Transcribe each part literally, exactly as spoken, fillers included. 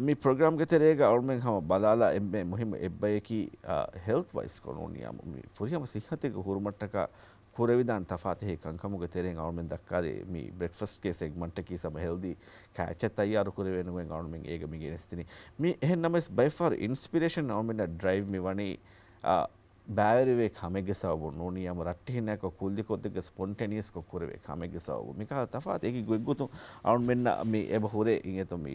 މި ޕްރޮގްރާމްގެ ތެރޭގަ އަޅުމެން ހަމަ ބަލާލާ އެންމެ މުހިއްމު އެއްބަޔަކީ، އާ، ހެލްތް ވައިސް ކޮށް ނޫނީ މި ފުރިހަމަ ސިއްހަތެއްގެ ހުރުމަށްޓަކާ ކުރެވިދާނެ ތަފާތު ހެޔޮ ކަންކަމުގެ ތެރެއިން އަޅުމެން ދައްކާލި މި ބްރެކްފަސްޓްގެ ސެގްމަންޓަކީ ހަމަ ހެލްދީ ކާއެއްޗެއް ތައްޔާރު ކުރެވޭނެ ގޮތް އަޅުމެން އޭގަ މި ގެނެސްދިނީ. މި އެހެން ނަމަވެސް ބައެއް ފަހަރު އިންސްޕިރޭޝަން އަޅުމެންނަށް ޑްރައިވް މި ވަނީ، އާ، ބައިވެރިވޭ ކަމެއްގެ ސަބަބުން ނޫނީ ހަމަ ރައްޓެހިންނާއެކު ކުއްލިކޮށްދެއްގަސް ސްޕޮންޓޭނިއަސްކޮށް ކުރެވޭ ކަމެއްގެ ސަބަބުން. މިކަހަލަ ތަފާތު އެކި ގޮތްގޮތުން އަޅުމެންނަށް މި އެބަ ހުރޭ އިނގޭތޯ މި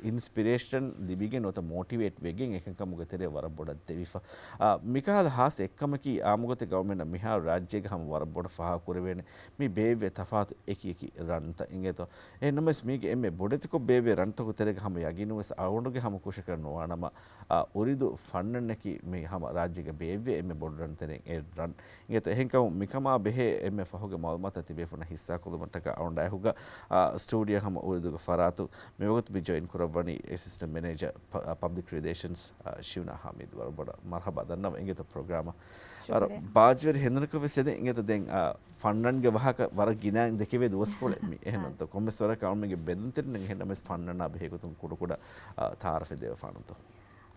އިންސްޕިރޭޝަން ލިބިގެން ނުވަތަ މޯޓިވޭޓް ވެގެން އެކަންކަމުގެ ތެރެއަށް ވަރަށް ބޮޑަށް ދެވިފަ. އާ، މިކަހަލަ ހާއްސަ އެއްކަމަކީ އާއްމުގޮތެއްގަ އަޅުމެންނަށް މިހާރު ރާއްޖޭގަ ހަމަ ވަރަށް ބޮޑަށް ފާހަގަކުރެވޭނެ މި ބޭއްވޭ ތަފާތު އެކި އެކި ރަންތައް އިނގޭތޯ. އެހެންނަމަވެސް މީގެ އެންމެ ބޮޑެތިކޮށް ބޭއްވޭ ރަންތަކުގެ ތެރޭގަ ހަމަ ޔަގީނުވެސް އަޅުގަނޑުގެ ހަމަ ކުށަކަށް ނުވާނަމަ، އާ، އުރިދު ފަންނަންނަކީ މި ހަމަ ރާއްޖޭގަ ބޭއްވޭ އެންމެ ބޮޑު ރަންތެރިން އެއް ރަން. އިނގޭތޯ އެހެންކަމުން މިކަމާ ބެހޭ އެންމެ ފަހުގެ މައުލޫމާތު ތިބޭފުޅުންނަށް ހިއްސާކޮށްލުމަށްޓަކާ އަޅުގަނޑާ އެކުގަ، އާ، ސްޓޫޑިއޯ ހަމަ އުރިދުގެ ފަރާތު މިވަގުތު މި ޖޮއިން ކުރައްވަނީ އެސިސްޓެންޓް މެނޭޖަރ ޕަ-، ޕަބްލިކް ރިލޭޝަންސް، އާ، ޝިއުނާ ހަމީދު. ވަރަށް ބޮޑަށް މަރްހަބާ ދަންނަވަން. އިނގޭތޯ ޕްރޮގްރާމަށް. އަރަ، ޝުކުރިއްޔާ. ބާޒުވެރި ހެނދުނަކަށް ވެސް އެދެން. އިނގޭތޯ ދެން، އާ، ފަންނަންގެ ވާހަކަ ވަރަށް ގިނައިން ދެކެވޭ ދުވަސްކޮޅެއް މި. އެހެންނޫންތޯ؟ ކޮންމެސް ވަރަކަށް އަޅުމެންގެ ބެލުންތެރިންނަށް އެހެންނަމަވެސް ފަންނަނާ ބެހޭގޮތުން ކުޑަކުޑަ، އާ، ތައާރަފެއް ދެވިފާނަންތޯ؟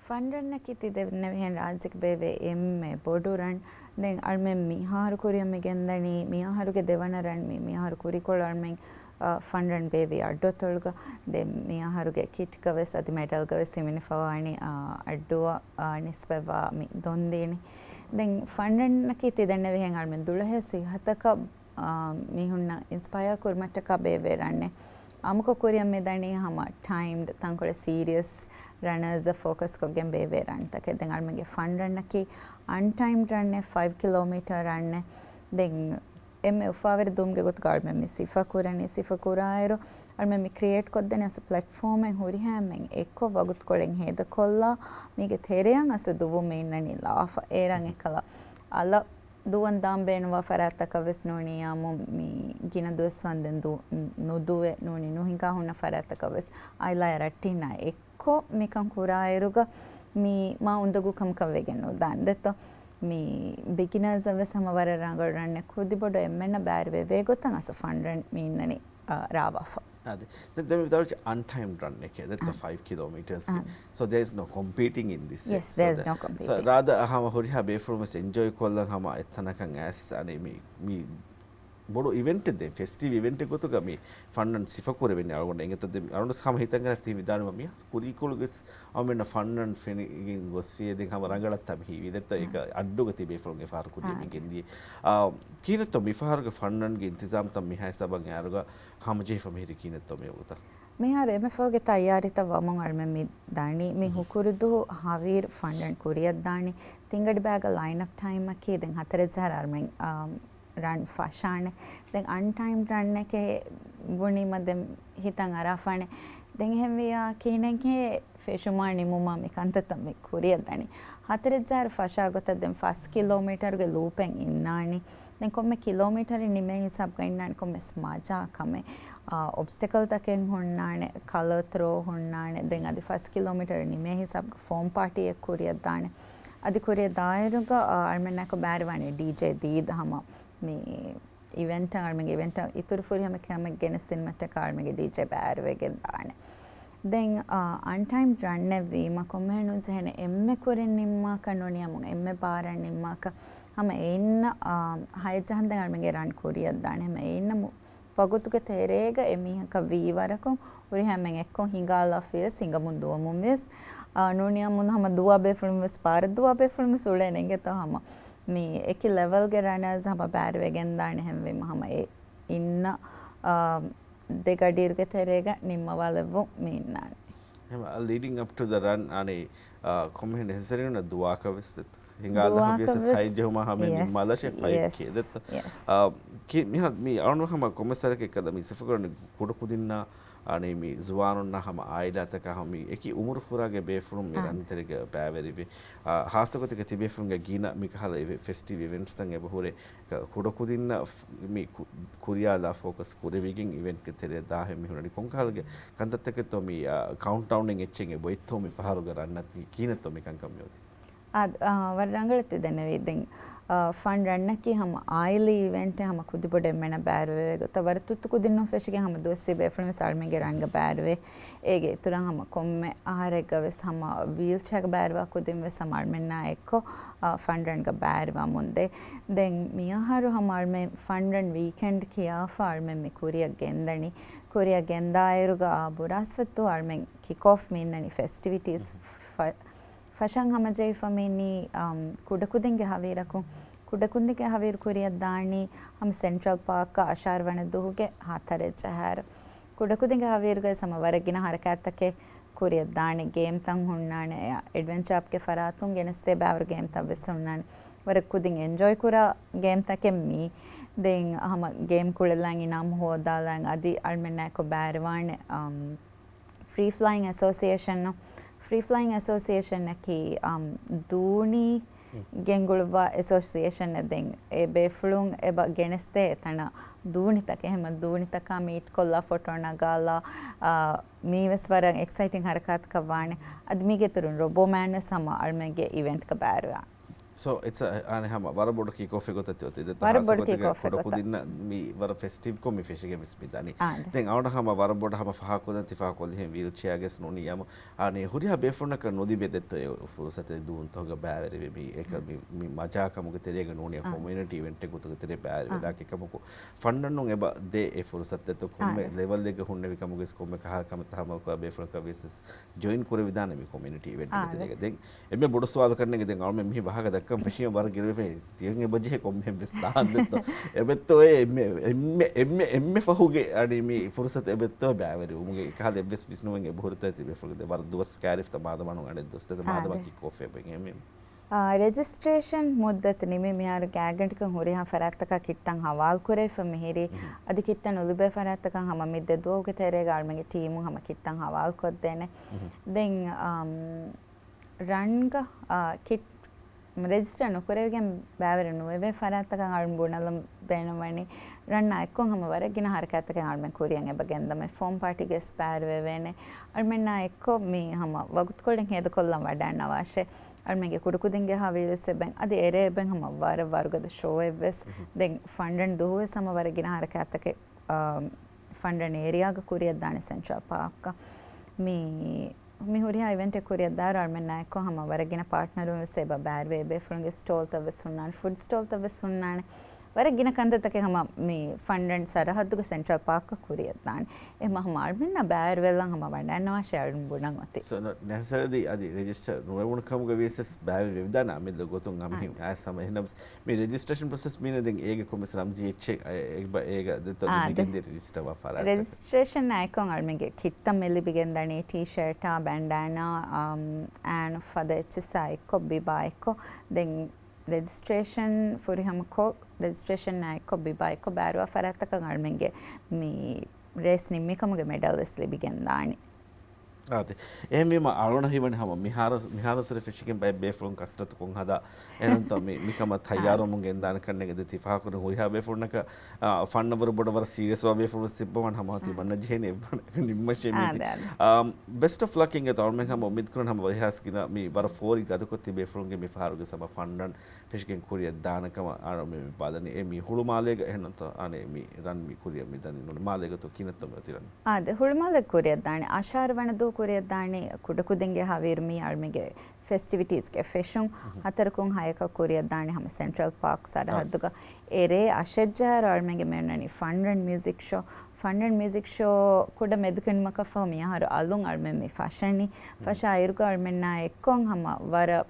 ފަންރަންނަކީ ތި ދެންނެވިހެން ރާއްޖޭގަ ބޭއްވޭ އެންމެ ބޮޑު ރަން. ދެން އަޅުމެން މިހާރު ކުރިއަށް މި ގެންދަނީ މިއަހަރުގެ ދެވަނަ ރަން. މި، މިއަހަރު ކުރީކޮޅު އަޅުމެން، އާ، ފަންރަން ބޭއްވި އައްޑުއަތޮޅުގަ. ދެން މިއަހަރުގެ ކިޓްގަ ވެސް އަދި މެޑަލްގަ ވެސް ހިމެނިފަވާނީ، އާ، އައްޑޫއަށް، އާ، ނިސްބަތްވާ މި ދޮންދީނީ. ދެން ފަންރަންނަކީ ތި ދެންނެވިހެން އަޅުމެން ދުޅަހެޔޮ ސިއްހަތަކަށް، އާ، މީހުންނަށް އިންސްޕަޔާ ކުރުމަށްޓަކާ ބޭއްވޭ ރަންނެއް. އާއްމުކޮށް ކުރިއަށް މިދަނީ ހަމަ ޓައިމްޑް ތަންކޮޅެއް ސީރިއަސް ރަނަރސްއަށް ފޯކަސްކޮށްގެން ބޭއްވޭ ރަންތަކެއް. ދެން އަޅުމެންގެ ފަންރަންނަކީ އަންޓައިމްޑް ރަންނެއް، ފައިވް ކިލޯމީޓަރ ރަންނެއް. ދެން އެންމެ އުފާވެރި ދުވަމުގެ ގޮތުގަ އަޅުމެން މި ސިފަ ކުރަނީ. ސިފަ ކުރާއިރު އަޅުމެން މި ކްރިއޭޓް ކޮށްދެނީ އަސް ޕްލެޓްފޯމެއް ހުރިހާ އެންމެން އެއްކޮށް ވަގުތުކޮޅެއް ހޭދަކޮށްލާ، މީގެ ތެރެއަށް އަސް ދުވުމެއް އިންނަނީ ލާފަ. އޭރަށް އެކަލަ އަލަށް ދުވަން ދާން ބޭނުންވާ ފަރާތްތަކަށް ވެސް ނޫނީ އާއްމު މި ގިނަ ދުވަސް ވަންދެން ދު-، ނުދުވެ ނޫނީ ނުހިނގާ ހުންނަ ފަރާތްތަކަށް ވެސް އާއިލާއާ ރައްޓެހިންނާ އެއްކޮށް މިކަން ކުރާއިރުގަ މީ މާ އުނދަގޫ ކަމަކަށް ވެގެން ނުދާން ދެއްތޯ. މި ބިގިނަރސްއަށް ވެސް ހަމަ ވަރަށް ރަނގަޅު ރަންނެއް. ކުދިބޮޑު އެންމެންނަށް ބައިވެރިވޭ ގޮތަށް އަސް ފަންރަން މި އިންނަނީ، އާ، ރާވާފަ. އާދެ. ދެން، ދެން މި ވިދާޅުވެއްޖެ އަންޓައިމްޑް ރަންއެކޭ. ދެއްތޯ އާ. ފައިވް ކިލޯމީޓަރސްގެ. އާ. So there is no competing in this. Yes, there is no competing. So ރާދަ ހަމަ ހުރިހާ ބޭފުޅުން ވެސް އެންޖޯއި ކޮށްލަން ހަމަ އެތަނަކަށް އައިސް އަނެއް މި، މި ބޮޑު އިވެންޓެއް ދެން ފެސްޓިވް އިވެންޓެއް ގޮތުގަ މި ފަންނަން ސިފަ ކުރެވެނީ އަޅުގަނޑު އެނގޭތޯ ދެން އަޅުގަނޑު ހަމަ ހިތަށް އަރާ ތި ވިދާޅުވީމަ މި ކުރީކޮޅުގެ އަޅުމެންނަށް ފަންނަން ފެނިގެން ގޮސްފިއޭ ދެން ހަމަ ރަނގަޅަށް ތަ މި ހީވީ ދެއްތޯ އާ. އޭގަ އައްޑޫގަ ތިބޭފުޅުން އެފަހަރު ކުރިއަށް މި އާ. ގެންދިޔަ. އާ، ކިހިނެއްތޯ މިފަހަރުގެ ފަންނަންގެ އިންތިޒާމްތައް މިހާ ހިސާބަށް އައިރުގަ ހަމަޖެހިފަ މިހިރީ ކިހިނެއްތޯ މިވަގުތަށް؟ މިހާރު އެންއެފްއޭގެ ތައްޔާރީތައް ވަމުން އަޅުމެން މި ދާނީ. މި ހުކުރުދުހު ހަވީރު ފަންރަން ކުރިއަށްދާނީ. ތިންގަޑި ބައިގަ ލައިން އަޕް ޓައިމަކީ ދެން ހަތަރެއް ޖަހަރަށް އަޅުމެން، އާ، ރަން ފަށާނެ. ދެން އަންޓައިމް ރަންއެކޭ ބުނީމަ ދެން ހިތަށް އަރާފާނެ. ދެން އެހެންވިއްޔާ ކިހިނެއްހޭ ފެށުމާ ނިމުމާ މި ކަންތައްތައް މި ކުރިއަށްދަނީ. ހަތަރެއް ޖަހަރު ފަށާ ގޮތަށް ދެން ފަސް ކިލޯމީޓަރުގެ ލޫޕެއް އިންނާނީ. ދެން ކޮންމެ ކިލޯމީޓަރެއް ނިމޭ ހިސާބުގަ އިންނާނެ ކޮންމެސް މަޖާ ކަމެއް. އާ، އޮބްސްޓަކަލްތަކެއް ހުންނާނެ، ކަލަރ ތްރޯ ހުންނާނެ. ދެން އަދި ފަސް ކިލޯމީޓަރެއް ނިމޭ ހިސާބުގަ ފޯމް ޕާޓީއެއް ކުރިއަށްދާނެ. އަދި ކުރިއަށް ދާއިރުގަ، އާ، އަޅުމެންނާއެކު ބައިވެރިވާނީ ޑީޖޭ ދީދަ ހަމަ މި އިވެންޓަށް، އަޅުމެންގެ އިވެންޓަށް އިތުރު ފުރިހަމަ ކަމެއް ގެނެސްދިނުމަށްޓަކާ އަޅުމެންގެ ޑީޖޭ ބައިވެރިވެގެން ދާނެ. ދެން، އާ، އަންޓައިމް ރަންއެއް ވީމަ ކޮންމެހެން ނުޖެހޭނެ އެންމެ ކުރިން ނިންމާކަށް ނޫނީ އަމުން އެންމެ ބާރަށް ނިންމާކަށް. ހަމަ އެއިންނަ، އާ، ހައެއް ޖަހަންދެން އަޅުމެންގެ ރަން ކުރިއަށްދާނެ. ހަމަ އެއިންނަ މު-، ވަގުތުގެ ތެރޭގަ އެމީހަކަށް ވީވަރަކުން ހުރިހާ އެންމެން އެއްކޮށް ހިނގާލާފިޔަސް ހިނގަމުން ދުވަމުން ވެސް، އާ، ނޫނީ އަމުން ހަމަ ދުވާ ބޭފުޅުން ވެސް، ބާރަށް ދުވާ ބޭފުޅުން ވެސް އުޅޭނެ އިނގޭތޯ ހަމަ. މި އެކި ލެވެލްގެ ރަނަރސް ހަމަ ބައިވެރިވެގެންދާނެ. އެހެންވީމަ ހަމަ އެ އިންނަ، އާ، ދެ ގަޑިއިރުގެ ތެރޭގަ ނިންމަވާލެއްވުން މި އިންނާނެ. ހަމަ leading up to the run އަނެއް، އާ، ކޮންމެހެން ނެސެސަރީ ނޫން ދުވާކަށް ވެސް ދެއްތޯ. ހިނގާލާ ހަވިޔަސް ހައެއް ޖެހުމާ ހަމަ މި މަލަށެ ފައިކޭ ދެއްތޯ. އާ، ކި-، މިހާ-، މި އަޅުނު ހަމަ ކޮންމެސް ސަރެކެއް ކަދަ މި ސިފަކުރަނީ ކުޑަކުދިންނާ އަނެއް މި ޒުވާނުންނާ ހަމަ އާއިލާތަކާ ހަމަ މި އެކި އުމުރު ފުރާގެ ބޭފުޅުން މި އާ. ރަންތެރޭގަ ބައިވެރިވޭ. އާ، ހާއްސަ ގޮތެއްގަ ތިބޭފުޅުންގެ ގިނަ މިކަހަލަ އިވެ-، ފެސްޓިވް އިވެންޓްސްތައް އެބަހުރޭ ކުޑަކުދިންނަށް ފް-، މި ކު-، ކުރިޔާލާ ފޯކަސް ކުރެވިގެން އިވެންޓްގެ ތެރެއަށް ދާހެން މި ހުންނަނީ. ކޮންކަހަލަގެ ކަންތައްތަކެއްތޯ މި، އާ، ކައުންޓްޑައުންއެއް އެއްޗެއް އެބައޮތްތޯ މި ފަހަރުގެ ރަންނަށް ތި ކިހިނެއްތޯ މި ކަންކަން މި އޮތީ؟ އާދެ، އާ، ވަރަށް ރަނގަޅަށް ތި ދެންނެވީ. ދެން، އާ، ފަން ރަންނަކީ ހަމަ އާއިލީ އިވެންޓެއް، ހަމަ ކުދި ބޮޑު އެންމެނަށް ބައިވެރިވޭ ގޮތަށް ވަރަށް ތުއްތު ކުދިންނު ފެށިގެން ހަމަ ދުވަސްވީ ބޭފުޅުން ވެސް އަޅުމެންގެ ރަންގަ ބައިވެރިވޭ. އޭގެ އިތުރަށް ހަމަ ކޮންމެ އަހަރެއްގަ ވެސް ހަމަ ވީލްޗެއާގަ ބައިވެރިވާ ކުދިން ވެސް ހަމަ އަޅުމެންނާ އެއްކޮށް، އާ، ފަން ރަންގަ ބައިވެރިވަމުން ދޭ. ދެން މިއަހަރު ހަމަ އަޅުމެން ފަން ރަން ވީކެންޑް ކިޔާފަ އަޅުމެން މި ކުރިއަށް ގެންދަނީ. ކުރިއަށް ގެންދާއިރުގަ އާ ބުރާސްފަތު އަޅުމެން ކިކް އޮފް މި އިންނަނީ ފެސްޓިވިޓީސް ފަ-، ފަށަން ހަމަޖެހިފަ މި އިނީ، އަމް، ކުޑަކުދިންގެ ހަވީރަކުން. ކުޑަކުދިންގެ ހަވީރު ކުރިއަށް ދާނީ ހަމަ ސެންޓްރަލް ޕާކް އަށާރަ ވަނަ ދުވަހުގެ ހަތަރެއް ޖަހާއިރު. ކުޑަކުދިންގެ ހަވީރުގައި ހަމަ ވަރަށް ގިނަ ހަރަކާތްތަކެއް ކުރިއަށް ދާނެ. ގޭމްތައް ހުންނާނެ، އެ، އެޑްވެންޗާ ޕާކްގެ ފަރާތުން ގެނެސްދޭ ބައިވަރު ގޭމްތައް ވެސް ހުންނާނެ. ވަރަށް ކުދިން އެންޖޯއި ކުރާ ގޭމްތަކެއް މީ. ދެން ހަމަ ގޭމް ކުޅެލާން، އިނާމު ހޯދާލާން، އަދި އަޅުމެންނާއެކު ބައިވެރިވާނެ، އަމް، ފްރީ ފްލައިން އެސޯސިއޭޝަން، ފްރީ ފްލައިން އެސޯސިއޭޝަނަކީ، އަމް، ދޫނި ގެންގުޅުއްވާ އެސޯސިއޭޝަނެއް. ދެން އެ ބޭފުޅުން އެބަ ގެނެސްދޭ އެތަނަށް ދޫނިތަކެއް. އެހެންމަ ދޫނިތަކާ މީޓް ކޮށްލާ ފޮޓޯ ނަގާލާ، އާ، މީވެސް ވަރަށް އެކްސައިޓިން ހަރަކާތަކަށް ވާނެ. އަދި މީގެ އިތުރުން ރޮބޯ މޭން ވެސް ހަމަ އަޅުމެންގެ އިވެންޓްގަ ބައިވެރިވާނެ. ސޯ އިޓްސް އަ، އަނެއް ހަމަ ވަރަށް ބޮޑު ކިކް އޮފެއް ގޮތަށް ތި އޮތީ. ދެން ވަރަށް ބޮޑު ކިކް އޮފެއް ގޮތަށް. ކުޑަކުދިންނަށް މި ވަރަށް ފެސްޓިވްކޮށް މި ފެށިގެން ވެސް މި ދަނީ. އާ، ދެ. ދެން އަޅުގަނޑަށް ހަމަ ވަރަށް ބޮޑަށް ހަމަ ފަހާ ކޮށްލިހެން ވީލްޗެއާގެސް ނޫނީ އަމު އާނެ ހުރިހާ ބޭފުޅުންނަކަށް ނުލިބޭ ދެއްތޯ އެ ފުރުސަތެއް ދޫންތަކުގަ ބައިވެރިވެ މި އެކަ-، މި، މި މަޖާ ކަމުގެ ތެރޭގަ ނޫނީ އާ. ކޮމިއުނިޓީ އިވެންޓެއް ގޮތުގެ ތެރޭ ބައިވެރި އާ. ވެލާ އެކަމަކު ފަންޑަށް ނޫން އެބަ ދޭ އެ ފުރުސަތެއްތޯ ކޮންމެ އާ. ލެވަލްއެއްގަ ހުންނެވި ކަމުގެސް ކޮންމެ ކަހަލަ ކަމެއްތައް ހަމަކޮށް ބޭފުޅަކަށް ވިޔަސް ޖޮއިން ކުރެވިދާނެ މި ކޮމިއުނިޓީ އިވެންޓްގެ އާ، ތެރޭގަ. ދެން އެންމެ ބޮޑު ސުވާލަކަށް ނޭނގެ ދެން އަޅުމެން މި ވާހަކަ ދައްކަން ފެށީމަ ވަރަށް ގިނަ ބޭފުޅުން ތިޔަން އެބަޖެހޭ ކޮންމެހެން ވެސް ދާން ދެއްތޯ. އެބެއްތޯ އެ އެންމެ، އެންމެ، އެންމެ، އެންމެ ފަހުގެ އަނި މި ފުރުސަތު އެބެއްތޯ ބައިވެރިވުމުގެ ކަހަލަ އެއްވެސް ވިސްނުމެއް އެބަހުރިތޯ ތިބޭފުޅުން ދެ ވަރަށް ދުވަސް ކައިރިފަ މާދަމާނު އަނެއް ދުވަސް ދެ މާދަމާ އާ، ދެ. ކިކް އޮފް އެބަ އެނގޭ. އާ، ރެޖިސްޓްރޭޝަން މުއްދަތު ނިމި މިހާރު ގާތްގަނޑަކަށް ހުރިހާ ފަރާތްތަކަށް ކިޓްތައް ހަވާލު ކުރެވިފަ މިހިރީ. މުހު. އަދި ކިޓްތައް ނުލިބޭ ފަރާތްތަކަށް ހަމަ މި ދެ ދުވަހުގެ ތެރޭގަ އަޅުމެންގެ ޓީމުން ހަމަ ކިޓްތައް ހަވާލު ކޮށްދޭނެ. މުހު. ދެން، އަމް، ރަންގަ، އާ، ކިޓް ރެޖިސްޓަރ ނުކުރެވިގެން ބައިވެރި ނުވެވޭ ފަރާތްތަކަށް އަޅުން ބުނަލަން ބޭނުންވަނީ. ރަންނާ އެއްކޮށް ހަމަ ވަރަށް ގިނަ ހަރަކާތްތަކެއް އަޅުމެން ކުރިއަށް އެބަ ގެންދަމެ ފޯމް ޕާޓީގެސް ބައިވެރިވެވޭނެ. އަޅުމެންނާ އެއްކޮށް މި ހަމަ ވަގުތުކޮޅެއް ހޭދަކޮށްލަން ވަޑައިންނަވާށޭ. އަޅުމެންގެ ކުޑަކުދިންގެ ހަވީރުވެސް އެބަ އަދި އެރޭ އެބަ ހަމަ ވަރަށް ވަރުގަދަ ޝޯއެއްވެސް. މުހު. ދެން ފަންޑަން ދުވަހުވެސް ހަމަ ވަރަށް ގިނަ ހަރަކާތްތަކެއް، އާ، ފަންޑަން އޭރިއާގަ ކުރިއަށްދާނެ ސެންޓްރަލް ޕާކްގަ. މި މި ހުރިހާ އިވެންޓެއް ކުރިއަށްދާއިރު އަޅުމެންނާއެކު ހަމަ ވަރަށް ގިނަ ޕާޓްނަރުން ވެސް އެބަ ބައިވެރިވޭ. ބޭފުޅުންގެ ސްޓޯލްތައް ވެސް ހުންނާނެ، ފުޑް ސްޓޯލްތައް ވެސް ހުންނާނެ. ވަރަށް ގިނަ ކަންތައްތަކެއް ހަމަ މި ފަންޑަން ސަރަހައްދުގެ ސެންޓްރަލް ޕާކްގަ ކުރިއަށްދާނެ. އެ މަ-، ހަމަ އަޅުމެންނާ ބައިވެރިވެލަން ހަމަ ވަޑައިންނަވާށޭ އަޅުން ބުނަން އޮތީ. ސޯ، ނަ-، ނެސެސަރީ އަދި ރެޖިސްޓަރ ނުވެވުނު ކަމުގަ ވިޔަސް ބައިވެރިވެވިދާނެ އަމިއްލަ ގޮތުން އަމިހިން އާ. އާސަމަ. އެހެންނަމަސް މި ރެޖިސްޓްރޭޝަން ޕްރޮސެސް މީނަ ދެން އޭގެ ކޮންމެސް ރަމްޒީ އެއްޗެއް އެ-، އެ-، އެބަ އޭގަ ދެތޯ އާ، މި ދެ. ގެންދިޔަ ރެޖިސްޓަރ ވާ ފަރާތްތަކަށް. ރެޖިސްޓްރޭޝަން އާއެކު އަޅުމެންގެ ކިޓްތައް މި ލިބިގެންދަނީ ޓީޝާޓާ، ބެންޑާނާ، އަމް، އަން ފަދަ އެއްޗިއްސާ އެއްކޮށް ބިބާ އެއްކޮށް. ދެން ރެޖިސްޓްރޭޝަން ފުރިހަމަކޮށް، ރެޖިސްޓްރޭޝަން އާއެކޮށް ބިބާ އެއްކޮށް ބައިވެރިވާ ފަރާތްތަކަށް އަޅުމެންގެ މި ރޭސް ނިންމިކަމުގެ މެޑަލް ވެސް ލިބިގެންދާނީ. އާދެ. އެހެންވީމަ އަޅުނަ ހީވަނީ ހަމަ މިހާރު، މިހާރު ސުރެ ފެށިގެން ބައެއް ބޭފުޅުން ކަސްރަތު ކޮށް ހަދާ. އެހެންތޯ މި، މިކަމަށް ތައްޔާރުވަމުން ގެންދާނެ ކަންނޭނގެ ދެ ތިފާކުރި ހުރިހާ ބޭފުޅުންނަކަށް، އާ، ފަންނަ ވަރު ބޮޑަށް ވަރަށް ސީރިއަސް ވާ ބޭފުޅުން ވެސް ތިއްބަވާން ހަމަ ތި އާ. ބަންނަ ޖެހޭނެ އެއްވަނަކަށް ނިންމަށޭ މީތި. އާ، ދެ. އާ، ބެސްޓް އޮފް ލަކް އިނގޭތޯ އަޅުމެން ހަމަ އުއްމީދު ކުރަން ހަމަ ވަރަށް ހާސް ގިނަ މި ވަރަށް ފޯރި ގަދަކޮށް ތި ބޭފުޅުންގެ މި ފަހަރުގެ ސަމަ ފަންޑަން ފެށިގެން ކުރިއަށް ދާނެ ކަމަށް އަޅު މި ބަލަނީ. އެ މި ހުޅުމާލޭގަ އެހެންނަމަ އަނެއް މި ރަން މި ކުރިއަށް މި ދަނީ ނޫނީ މާލޭގަތޯ ކިހިނެއްތޯ މި އޮތީ ރަން؟ އާދެ، ހުޅުމާލޭ ކުރިއަށް ދާނެ. އަށާރަ ވަނަ ދުވަހު ކުރިއަށް ދާނެ. ކުޑަކުދިންގެ ހަވީރު މީ އަޅުމެންގެ ފެސްޓިވިޓީސްގެ ފެށުން. މުހު. ހަތަރަކުން ހަޔަކަށް ކުރިއަށް ދާނެ ހަމަ ސެންޓްރަލް ޕާކް ސަރަހައްދުގަ. އާ. އެރޭ އަށެއް ޖަހާއިރު އަޅުމެންގެ މި އޮންނަނީ ފަންޑަން މިއުޒިކް ޝޯ. ފަންޑަން މިއުޒިކް ޝޯ ކުޑަ މެދުކެނޑުމަކަށް ފަހު މިއަހަރު އަލުން އަޅުމެން މި ފަށަނީ. މުހު. ފަށާ އިރުގަ އަޅުމެންނާ އެއްކޮށް ހަމަ ވަރަށް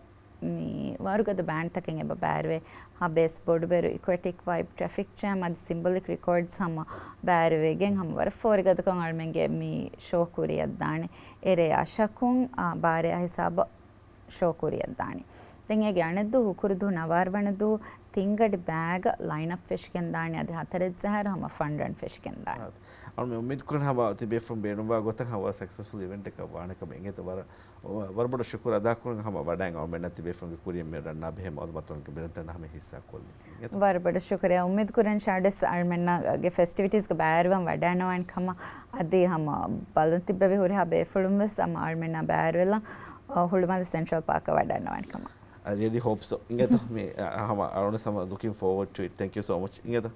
މި ވަރުގަދަ ބޭންޑްތަކެއް އެބަ ބައިވެރިވޭ. ހަ ބޭސް ބޮޑުބެރު، އިކުއެޓިކް ވައިބް، ޓްރެފިކް ޖޭމް އަދި ސިމްބޮލިކް ރެކޯޑްސް ހަމަ ބައިވެރިވެގެން ހަމަ ވަރަށް ފޯރިގަދަކޮށް އަޅުމެންގެ މި ޝޯ ކުރިއަށްދާނެ. އެރޭ އަށަކުން، އާ، ބާރައާ ހިސާބަށް ޝޯ ކުރިއަށްދާނެ. ދެން އޭގެ އަނެއްދުވަހު ހުކުރުދުވަހު ނަވާރަ ވަނަ ދުވަހު ތިންގަޑި ބައިގަ ލައިން އަޕް ފެށިގެންދާނެ. އަދި ހަތަރެއް ޖަހާއިރު ހަމަ ފަންޑަން ފެށިގެންދާނެ. އަޅު މި އުއްމީދު ކުރަން ހަމަ ތި ބޭފުޅުން ބޭނުންވާ ގޮތަށް ހަމަ ވަރަށް ސަކްސެސްފުލް އިވެންޓެއް ވާނެ ކަމަށް އެނގޭތޯ. ވަރަށް ވަރަށް ބޮޑަށް ޝުކުރު އަދާކުރަން ހަމަ ވަޑައިގެން އަޅުމެންނަށް ތި ބޭފުޅުންގެ ކުރިއަށް މި ރަންނާ ބެހޭ މައުލޫމާތު ބެލެންތަން ހަމަ ހިއްސާ ކޮށްލި. ވަރަށް ބޮޑަށް ޝުކުރިއްޔާ. އުއްމީދު ކުރަން ޝާޑެސް އަޅުމެންނާގެ ފެސްޓިވިޓީސްގެ ބައިވެރިވަން ވަޑައިނަވާނެ ކަމަށް. އަދި ހަމަ ބަލަން ތިއްބެވި ހުރިހާ ބޭފުޅުން ވެސް ހަމަ އަޅުމެންނާ ބައިވެރިވެލަން، އަ، ހުޅުމާލެ ސެންޓްރަލް ޕާކަށް ވަޑައިނަވާނެ ކަމަށް. I really hope so. އިނގޭތޯ؟ މި ހަމަ އަޅުން ހަމަ looking forward to it. Thank you so much. އިނގޭތޯ؟